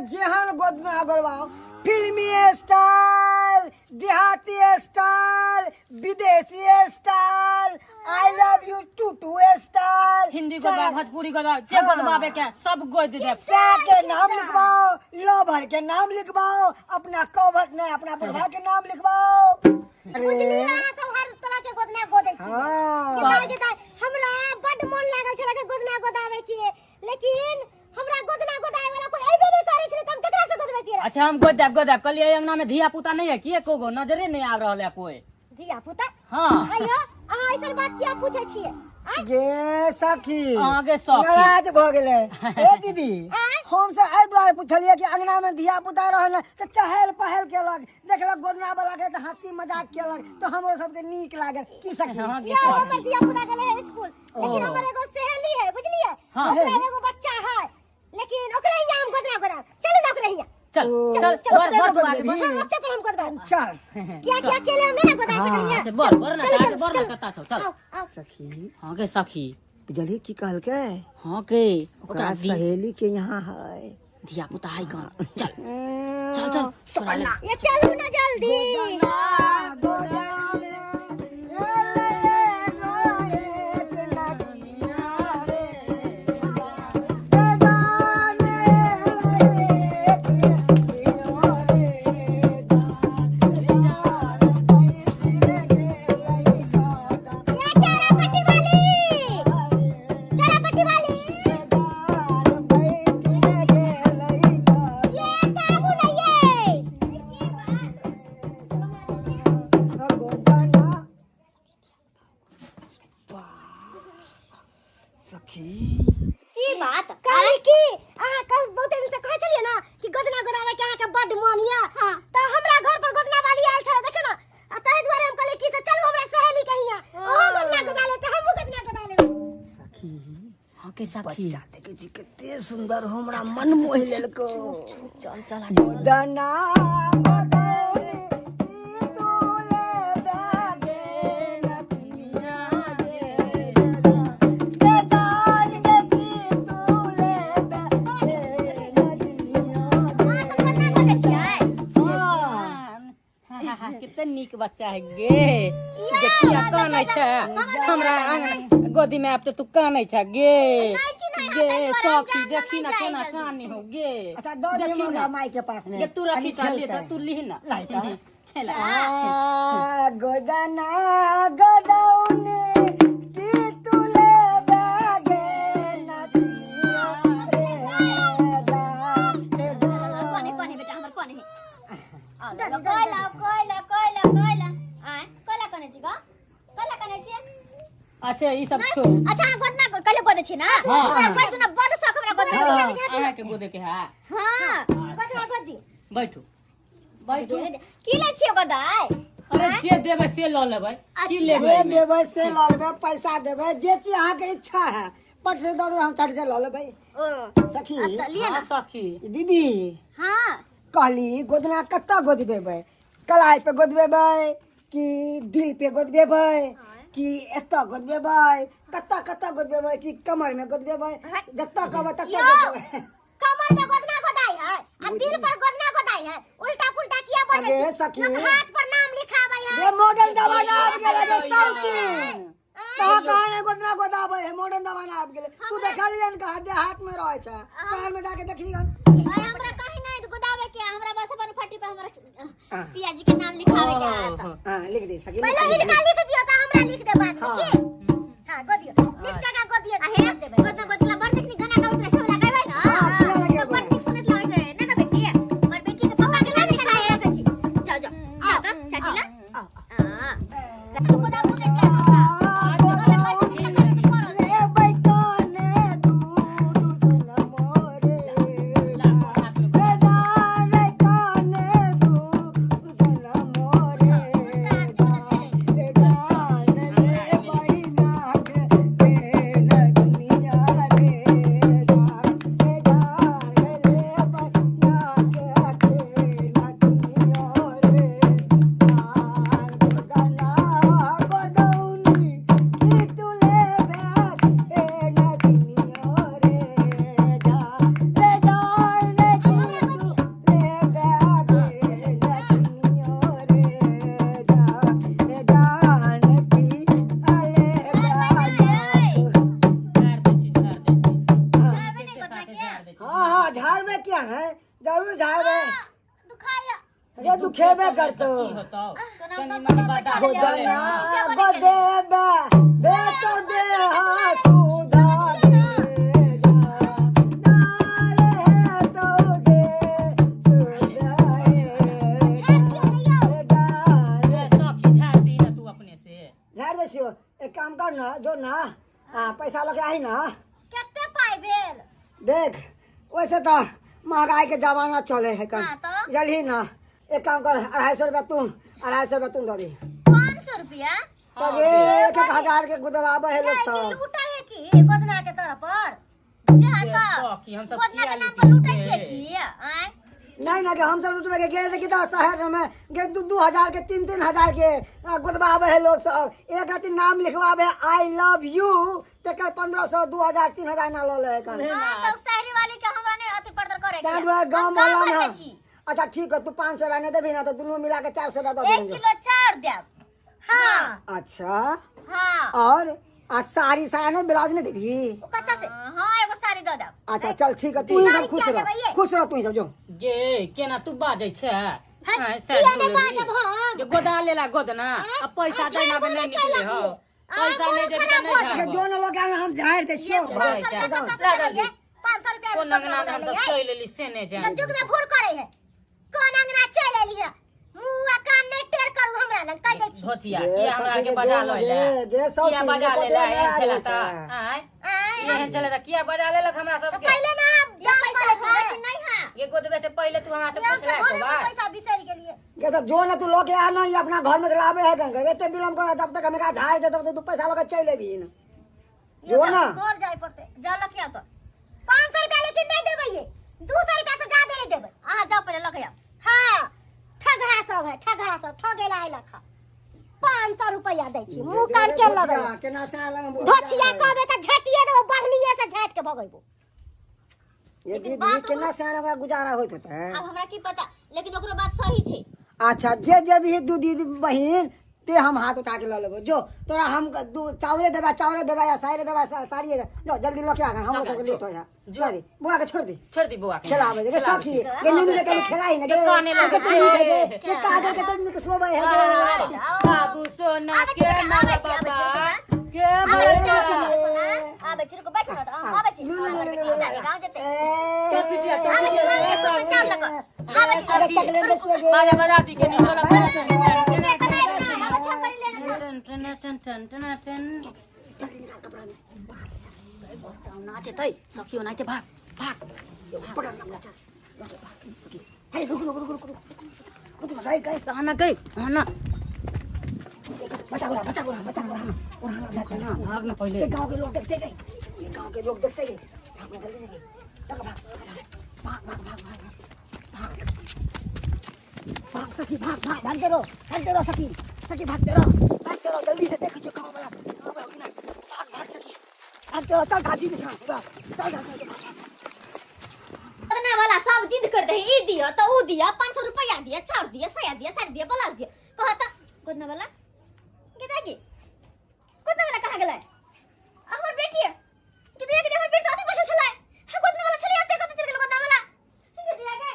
जेहन गोदना गोदवाओ, फिल्मी स्टाइल, देहाती स्टाइल, विदेशी style, I love you to to style, Hindi गोदवा, भोजपुरी गोदवा, जे गोदवाबे के सब गोद देब। सा के नाम लिखवाओ, लवर के नाम लिखवाओ, अपना कवर नहीं, अपना बुढ़वा के नाम लिखवाओ। अरे बुझलियै, अहाँ सब हर तरह के गोदना गोदै छी। हाँ। गेदाय गेदाय, हमरा बड मन लागल छलै के गोदना गोदावे के, लेकिन हमरा गोदना गोदाय वाला कोई अइबे नहीं करै छलै, त हम केकरा से गोदबैतियै रह? अच्छा, हम गोद देब, गोद देब। कहलियै अंगना में धिया पुता नहीं है कि एको गो नजरे नहीं आबि रहल है कोई? धिया पुता? हाँ। आयो, अहाँ ऐसन बात किया पूछै छियै? आँय? गे सखी। अहाँ गे सखी। नाराज भऽ गेलै। ए दीदी, आँय? हम से एहि दुआरे पुछलियै कि अंगना में धिया पुता रहल ने तऽ चहल पहल केलक, देखलक गोदना वाला के तऽ हंसी मजाक केलक, तऽ हमरो सबके नीक लागल की सखी? हाँ गे यौ, सखी। हमर धिया पुता गेलै है स्कूल, लेकिन ओ। हमर एगो सहेली है, बुझलियै? हाँ। ओकरा एगो बच्चा है, लेकिन ओकरे हिया हम गोदना गोदाब। चलू ना ओकरे हिया। चल। ओ, चल। चल, बर चल, बर चल, तू आगे चल, बढ़। हाँ, ओते पर हम गोदबाब। चल। किया कि अकेले हम नहीं ना गोदा सकलियै। अच्छा, बढ़ बढ़ ना, चलू, आगे चलू, बढ़ ना, चलू। कत्ता छौ, चल। आओ, आओ। सखी। हाँ गे सखी। बुझलियै की कहलकै? हाँ गे। ओकरा ओकरा सहेली के यहाँ है धिया पुता है कौन? चल चल चल, चोरा ले। ये चलू ना जल्दी। ये चारा पट्टी वाली, चारा पट्टी वाली, ये काबू नहीं ये। की बात कहली की अहाँ कल बहुत दिन से कहै छलियै ना कि गोदना गोदावे के अहाँके बड्ड मन यऽ? हाँ। तऽ हमरा घर पर गोदना वाली आयल छलै, देखियौ ना, आ ताहि दुआरे हम कहलियै कि से चलू हमरा सहेली के हियाँ, ओहो गोदना गोदा लेत, हमहूँ गोदना गोदा लेबै। हाँ के सखी। बच्चा देखे छी कते सुंदर हो, हमरा मन मोहि लेलको। चल चल। गोदना गोदौनी की तूले बैगे नटनिया रे, के जान के की तूले बैगे नटनिया। अहाँ सब गोदना गोदै छियै? हाँ। हाँ, कितने नीक बच्चा है गे। देखिया कानै छै हमरा आंगन गोदी में आब तऽ तू कानै छै गे। नहि छी, नहि, गे ताहि दुआरे हम सखी, जान देखी ना नहि केना जाय। कानी हो गे। अच्छा, दऽ दे देखी हमरा ना। माई के पास में। गे तू रखी कनी ता ले। खेलतै। तू लिह ना। लाई तऽ। खेला। आ, गोदना गोदौनी की तुले बैगे नटनिया रे दा रे दा। कोने कोने बेटा हमर, कोने है? कोइला कोइला कोइला कोइला, आय कोइला कोने छी गा? कोइला कोने छी? अच्छा, ई सब छोड़। अच्छा, अहाँ गोदना कहियो गोदै छी ना? हाँ। हमरा गोद ना बड़ शौक, हमरा गोदना। अहाँ के गोदे के है? हां। गोदना गोदी। बैठू बैठू। की लै छियै गोदाय? अरे, जे देबै से लऽ लेबै। की लेबै जे एहिमे? देबै से लऽ लेबै, पैसा देबै, जे चीज अहाँके इच्छा है, पट से दऽ देबै, हम चट से लऽ लेबै। ओ सखी। अच्छा, लिअ हाँ ना। सखी। दीदी। हां। कहली गोदना कतऽ गोदबेबै? कलाई पे गोदबेबै कि दिल पे गोदबेबै कि एतऽ गोदबेबै? कतऽ कतऽ गोदबेबै? कि कमर में गोदबेबै? जतऽ कहबै ततऽ यौ। गोदबेबै। कमर पे गोदना गोदाई है आ दिल पर गोदना गोदाई है, उल्टा पुल्टा किया बजै अरे छी? सखी। लोक हाथ पर नाम लिखाबै है। ये मॉडर्न जमाना आबि गेलै रे साउथीन, कहाँ कहाँ ने गोदना गोदाबै है। मॉडर्न जमाना आबि गेलै। तू देखलियन कहाँ? देहात में रहै छै, शहर में जाके देखी आय, हमरा कहीं नहीं गोदावे के, हमरा बस अपन फटी पे हमरा पिया जी के नाम लिखावे के है तो। हाँ, लिख दे सखी। पहिले हिनका लिख दियो त हमरा लिख दे बाद में की। हां, गोदियो लिख काका, गोदियो आहे लिख देबै। गोदना गोदला बड़ देखनी गाना गाबैत रहे, सब लगाबै ना। हाँ, किया लगेबै? बड़ नीक सुनैत लगैत रहे ना बेटी? हमर बेटी के पप्पा के नाम लिखाए रखै छी। जाओ जाओ, जाओ त चाची ला। हां, गोदा मुने के हमरा लेबै काने दूध सुन मोरे रे काने दूध सुन मोरे रे, गान लेबै नाक। झाड़बे किया है जरूर झाड़बे। दुखाया। रे दुखेबे करतो। की होतौ कनी मनी बर्दाश्त कर ले गोदना ना। बदेबा दे तो दे हा सुधा दे जा, ना रहे तो दे सुधाए जा। ए, सखी झाड़ दी ना तू अपने से। झाड़ दे छियो। एक काम कर ना जो ना पैसा लगे आई ना। कते पाइ भेल? देख वैसे तो महंगाई के जमाना चले है कन। हाँ तो? जल्दी ना एक काम कर 250 रुपया तू 250 रुपया तू दे दी। 500 रुपया? तब एक एक हजार के गुदवाबे है लोग कि सब। लूटा है की गोदना के तरफ पर से है ए, तो सखी हम सब गोदना किया के नाम लूटी पर लूटै के? छियै की? आँय नहीं ना के हम सब लूटबे के गेल देखी तो शहर में गे 2-2 हजार के 3-3 हजार के गुदवाबे है लोग सब। एक राती नाम लिखवाबे I love you तेकर 1500 2000 3000 ना ल ले है कन। हाँ तो शहरी वाली के हमरा नहीं अथी पर्दर करे के। ताहि दुआरे गाँव हम मोहल्ला गाँव में भरके छी। अच्छा ठीक है तू 500 रुपया नहीं देबी ना तो दुनू मिला के 400 रुपया दे 1 देंगे। किलो चाउर देब। हाँ। अच्छा हाँ। और आज साड़ी साया नहीं ब्लाउज नहीं देबी? ओ कत्ता से? हाँ एगो साड़ी दऽ देब। अच्छा चल ठीक है तू ही सब साड़ी खुश क्या रह। देबै ये? खुश रह तू ही सब जो। गे केना तू बाजै छै? हैं? आँय, किया साड़ी नहि लेबही? बाजब हम? जे गोदा लेला गोदना आ पैसा आ दै ना झाड़बो नहि नहि निकले कैलक हो। ये। पैसा आइ नहि मोन देबी तऽ खराब नहि भऽ गेल। झाड़बो। जो न लोग हम झाड़ दे छियो। पाँच 500 रुपया कत्ता से ला देबै दे। ये? 500 रुपया कोन गोदना अंगना हम गोदा सब ले चलि एली से नहि सब जान। जुग में भूर करे है। कोन अंगना चलि एली है? मुँह आ कान नहि टेढ़ करू हमरा लग कहि दै छी। धोतिया जे किया हमरा सखी के के बजा जो लऽ जे ले? जे सब किया चीज बजा के लेला गोदे एहन नाराज छला होइ तऽ? छै। आँय आँय, एहन छलै तऽ किया बजा लेलक हमरा तऽ सबके? पहिले ना हम दाम पैसा करे है कि नहीं है? ये गोदबे से पहिले तू हमरा से हम पूछला तऽ घरे एको पर बार? पैसा बिसरि गेलियै। के तो जो न तू लके आ ना अपना घर में लाबे है गंगा एते विलम्ब कर तब तक हम झाड़ दे तब तू पैसा लके चलि एबी न। जो ना घर जाय पड़तै। जा लऽ के आउ तऽ। 500 रुपया लेकिन नहि देबै ये। 200 रुपया से ज्यादा नहि देबै। अहाँ जाउ पहिले लऽ के आउ। हाँ ठगहा सब है, ठगहा सब ठगे ला आइलक हँ। 500 रुपया दै छी मुँह कान के लगै केना से आलम धोछिया कहबै तऽ झटिए देबो बढ़निए से झाटि के भगैबो। ये लेकिन दीदी बात केना से आलम गुजारा होइत होतै? आब हमरा की पता लेकिन ओकरो बात सही छै। अच्छा जे जे भी दू दीदी बहिन ते हम हाथ उठा के ल लेबो। जो तोरा हम दू चावले देबा चावले देबा या साड़ी देबा साड़ी देबा जो जल्दी लके आ हम लोग सबके लेट हो जा। जो। ला दे बुआ के छोड़ दे। छोड़ दी बौआ के। खेलाबे दे सखी गे नुनू के कनी खेलाई ना गे। के काने लगे के नीक है गे के काजल के तनी के शोभे है गे। बाबू सोना आबै छी के बेटा, माँ आबै छी, आबै छी, बाबा रुकू के आबै छी, मरदा। आबै छी, सोना। आबै छी, रुकू, बैठू ना तऽ, आबै छी। हमर बेटी उठा गाँव जेतै। आबै छी, आबै छी, चाउर लऽ कऽ। आबै छी, अरे चॉकलेट दे छियै गे। बाजा बजा दी के निकल आबै छी, हम कनि ले लेबै। टन टन टन टन टन नाचतै सखी ओनाहिते भाग भाग। पकड़ ना बच्चा। हे रुक रुक रुक रुक रुक रुक ना गई गई आना गई आना बचा गोरा बचा गोरा बचा गोरा और हम जाते हैं। भाग ना पहिले। ये गांव के लोग देखते गए ये गांव के लोग देखते गए भाग ना जल्दी जल्दी भाग भाग भाग भाग भाग भाग भाग भाग सखी भाग भाग भागते रहो सखी सखी भागते रहो जल्दी से देखो जो गांव वाला कि ना भाग भाग सखी भागते रहो चल गाछी दिशा चल गाछी भाग। गोदना वाला सब जिद कर दे ई दियो तऽ ऊ दियो 500 रुपया दियो चाउर दियो साया दियो साड़ी दियो ब्लाउज दियो कह तऽ गोदना वाला गे दागी गोदना वाला कहाँ गेलै? हमर बेटी है गे दागी हमर बेटी शादी बैठल छलै। हाँ गोदना वाला छलै एते कतऽ चलि गेल गोदना वाला? गे दागी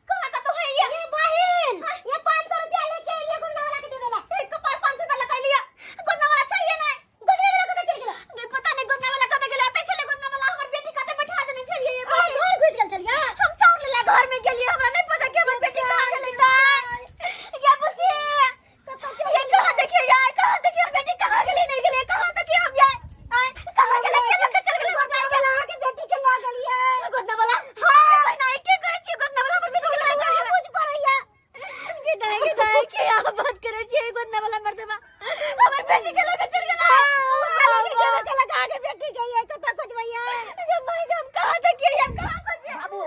कहाँ कतऽ है ये? ये बहिन ये 500 रुपया लेके एलियै गोदना वाला के देबै ला। ए कपार 500 रुपया लगा लिया गोदना वाला चाहिए नहीं। गोदना वाला कतऽ चलि गेलै? गे पता नहीं गोदना वाला कतऽ गेलै। एतै छलै गोदना वाला हमर बेटी कतऽ बैठा देने छलियै ये अहाँ बहिन। घर घुसि गेल छलियै? हम चाउर लेला घर में गेलियै हमरा नहीं पता कि हमर बेटी कहाँ गेलै तऽ। गे बुच्ची कतऽ चलि ये कहाँ देखिए यार कहाँ देखिए हमर बेटी कहाँ गेलै नहीं गेलै कहाँ देखिए हम यार आय कहाँ गेलै के लग चल गेलै गोदना वाला अहाँके बेटी के लऽ गेलियै। गोदना वाला हां बहिना के कहै छियै गोदना वाला हमर बेटी के लग चल गेलै। बुझ पड़ैया। गे दाई गे दाई के अहाँ बात करै छियै गोदना वाला मर्दबा हमर बेटी के लग चल गेलै। के लगा के बेटी के ये कतऽ खोजबैया? गे माय गे हम कहाँ देखिए हम कहाँ खोजिए? बाबू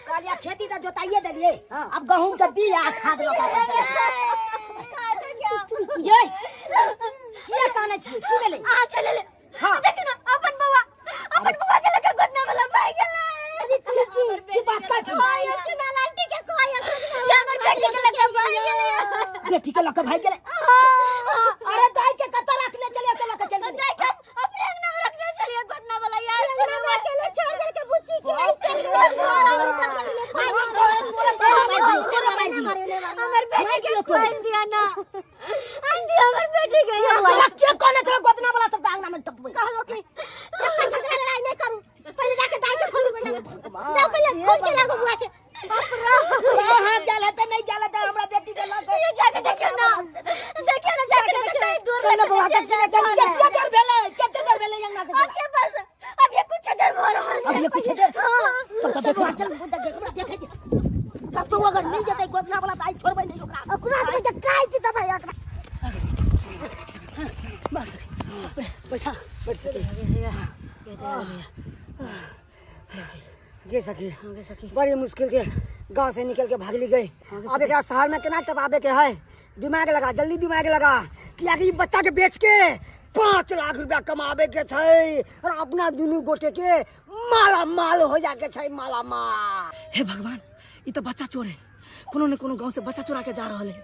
कहलियै खेती तऽ जोताइए देलियै अब गहूम के बिया खाद लऽ कऽ अपन चलि। कहाँ देखिए ये किया कानै छियै की भेलै? अहाँ चले ले। हाँ। देखियौ ना अपन बौआ के लग गोदना वाला भाग गेलै। अरे की की की बात कर छी? चुना लालटी के कहैया ये हमर बेटी के लग भाग गेलै। बेटी के लऽ कऽ भागि गेलै। अरे दाई के कतऽ रखने छलियै से लऽ कऽ चलि गेलै? दाई के अपने अंगना में रखने छलियै गोदना वाला यार अकेले छोड़ देलकै बुच्ची के चलि गेलै। खून के लागो बुआ के बाप रे। कहाँ गेल हेतै, नहि गेल हेतै हमरा बेटी के लऽ कऽ। ये जाके देखियो ना, देखियो ना जाके, देखियो कहीं दूर चल लग बौआ, चल कते जाए। देर भेलै, कते देर भेलै अंगना से? अब ये बस, अब ये कुछ देर भर रहल अब ये कुछ देर? हां। चल चल बौआ, चल हमरा देखै दे। कतौ अगर मिल जेतै गोदना वाला तऽ आइ छोड़बै नहि ओकरा। ओकरा तऽ काटि देबै ओकरा। बैठा, बैठ सकी गे सखी? सखी। बड़ी मुश्किल के गांव से निकल के भागली गई। अब एकरा शहर में केना टपाबे के है? दिमाग लगा, जल्दी दिमाग लगा, कियाकि ई बच्चा के बेच के 5 लाख रुपया कमाबे के छै और अपना दुनू गोटे के माला माल हो जाके छै, माला माल। हे भगवान, ई तऽ बच्चा चोर है। कोनो ने कोनो गांव से बच्चा चोरा के जा रहल है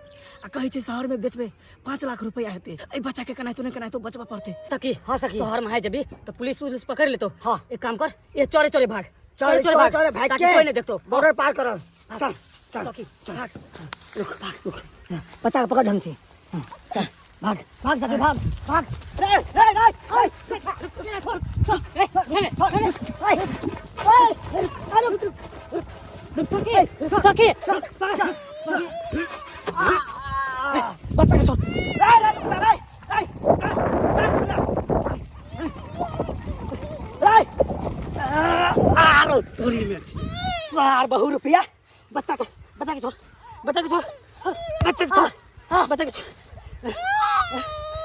आ कहै छै शहर में बेचबे, 5 लाख रुपया हेतै। एहि बच्चा के केनाहितो ने केनाहितो बचबऽ पड़तै। सखी। हाँ, सखी। शहर में है जबी तो पुलिस उलिस पकड़ लेतो। हाँ। एक काम कर, ये चोरे चोरे भाग। चल चल चल, भाग ताकि के कोई नहीं देखतो। बॉर्डर पार कर, चल चल। सखी, भाग। रुक, भाग, रुक। बच्चा के पकड़ ढंग से। हाँ, चल भाग भाग सखी, भाग भाग। रे रे रे, ओए, रे, रे, रे। ओए ओए, अरे रुक, सखी सखी। चल चल। बच्चा के छोड़। रे रे रे रे रे रे आरो तोरी में सार बहु रुपया। बच्चा के, बच्चा के छोड़, बच्चा के छोड़, बच्चा के छोड़, बच्चा के छोड़,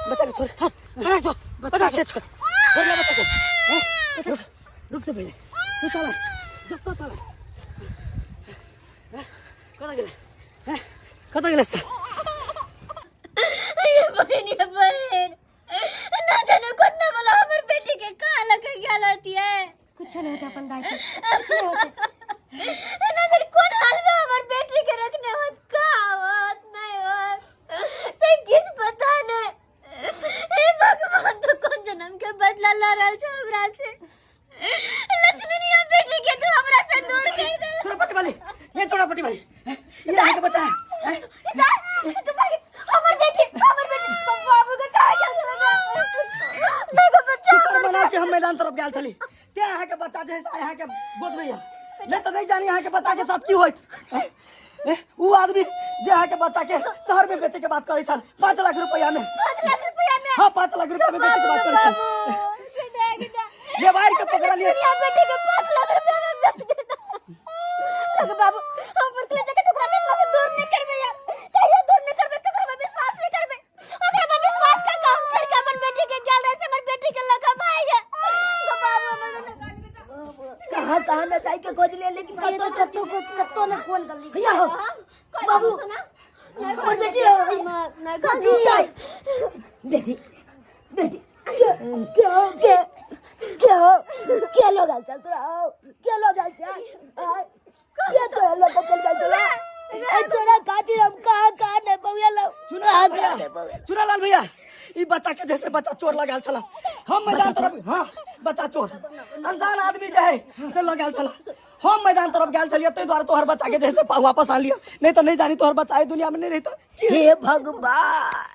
बच्चा के छोड़, बच्चा के छोड़, बच्चा के छोड़, छोड़ ले बच्चा के। रुक रुक तो पहले, रुक चला जब तक चला। कतऽ गेलै? कतऽ गेलै सर? ये बहन, ये बहन, ना जाने कितना बोला हमर बेटी के कहाँ लगे गेल होती है। कुछ नहीं होता अपन दाई के, कुछ नहीं होता। ना जाने कौन हाल में हमर बेटी के रखने होत, का होत नहीं होत से किछ पता नहीं। हे भगवान, तो कौन जन्म के बदला ल रहल छै हमरा से? लक्ष्मी निया बेटी के तू हमरा से दूर कर दे। चोरा पट्टी वाली, ये चोरा पट्टी वाली, ये अहाँके बच्चा है? हमर बेटी, हमर बेटी, बाबू के कहाँ गेल? मेरे बच्चा। शुक्र मना के हम मैदान तरफ गेल छली ते अहाँके बच्चा जे है से अहाँके गोद में यऽ, नहीं तऽ नहीं जानी अहाँके बच्चा के साथ की होइत। उ आदमी जे अहाँके बच्चा के शहर में बेचे के बात करै छल 5 लाख रुपया में। 5 लाख रुपया में? हाँ, 5 लाख रुपया में बेचे के बात करै छल। ये बाहर के पकड़लियै। लक्ष्मी बेटी के 5 लाख रुपया में बेच देता। लगे बाबू, हम पर के जाके टुकड़ा में से दूर नहीं करबे यार, कहियो दूर नहीं करबे, ककरो पर विश्वास नहीं करबे। ओकरा पर विश्वास कर के हम छोड़ के अपन बेटी के गेल रहे से हमर बेटी के लगा भाई गए। बाबू, हमर कहाँ कहाँ न जाय के खोज ले, लेकिन कत्तो कत्तो कत्तो न कोन गली। भैया हो बाबू, हमर बेटी हो। बेटी, बेटी, के हो, के के हो, के लोग आल चल तोरा हो, के लोग आल चल, के तोरा लोग चल चल तोरा? ए तोरा खातिर हम कहाँ कहाँ नहीं बउआ लो। चुना भैया, चुनालाल भैया, ई बच्चा के जैसे बच्चा चोर लगाल छला हम मैदान तरफ। हाँ, बच्चा चोर अनजान आदमी जे है से लगाल छला। हम मैदान तरफ गेल छलियै, ताहि दुआरे तोहर बच्चा के जैसे वापस आन लिया, नहीं तो नहीं जानी तोहर बच्चा एहि दुनिया में नहीं रहता। हे भगवान,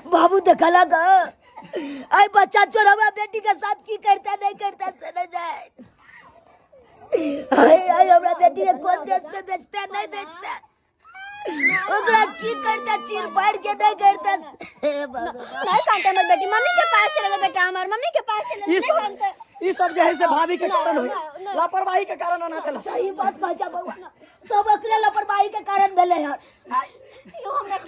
बाबू देखला ग, आई बच्चा चोर हमरा बेटी के साथ की करता नहीं करता से न जाए। आई आई हमरा बेटी के कोन देश में बेचता नहीं बेचता, ओकरा की करता, चीर फाड़ के नहीं करता। हे भगवान। नहीं कांटे, हमर बेटी मम्मी के पास चले गए। बेटा हमर मम्मी के पास चले ई गए। सब नहीं ई सब जे है से भाभी के कारण होई, लापरवाही के कारण ओना भेल। सही बात कहै छ बउआ, सब एकरे लापरवाही के कारण भेलै हन।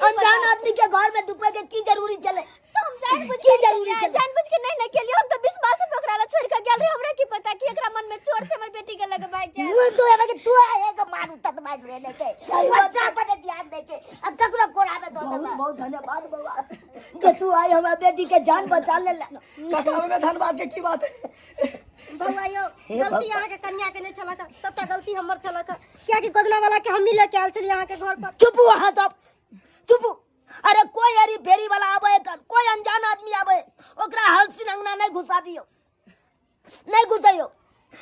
अनजान आदमी के घर में ढुके के की जरूरी चले? हम जानबूझ की जरूरी चले? जानबूझ के नहीं ना केलियो, हम तो विश्वास पे ओकरा ला छोड़ के गेल रही। हमरा की पता कि एकरा मन में चोर से हमर बेटी के लगबाई जाए। मुँह तो एमे के तू आए के मारू तत बाज रे ने के बच्चा पर ध्यान दे छे आ ककरो कोरा में दो। बहुत बहुत धन्यवाद बउआ, जे तू आई हमरा बेटी के जान बचा लेला। काका, में धन्यवाद के की बात है? बउआ यो, गलती अहाँ के कन्या के नहीं छलक, सबटा गलती हमर छलक, कियाकि गोदना वाला के हम ही लेके आयल छलियै अहाँ के घर पर। चुप अहाँ सब, चुप। अरे कोई हरी फेरी वाला आवे कर, कोई अनजान आदमी आवे, ओकरा हलसिन अंगना नहीं घुसा दियो, नहीं घुसैयो।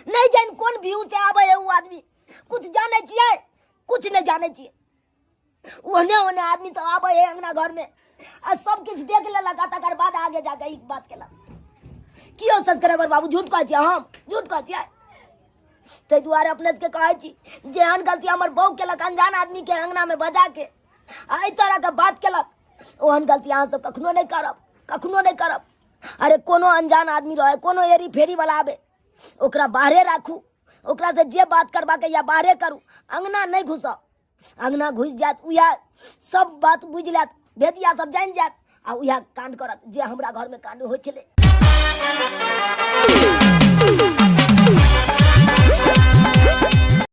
नहीं जान कौन व्यू से आवे है वो आदमी, कुछ जाने छियै, कुछ नहीं जाने छियै। ओने ओने आदमी सब आवे है अंगना घर में आ सब किछु देख लेलक आ तकर बाद आगे जाके ई बात केलक। कियो सब्सक्राइबर बाबू, झूठ कहै छियै? हम झूठ कहै छियै? ताहि दुआरे अपने सबके कहै छी, जेहन गलती हमर बहू केलक अनजान आदमीके अङ्गनामे बजाके आ एहि तरहके बात केलक, ओहन गलती अहाँ सब कखनो नहि करब, कखनो नहि करब। अरे कोनो अनजान आदमी रहे, कोनो एरी फेरी वाला आबे, ओकरा बाहरे राखू, ओकरा से जे बात करबाके या बाहरे करू, अङ्गना नहि घुसाउ। अङ्गना घुसि जायत उएह सब बात बुझि लेत, भेदिया सब जानि जायत आ उएह काण्ड करत जे हमरा घरमे काण्ड होइ छलै।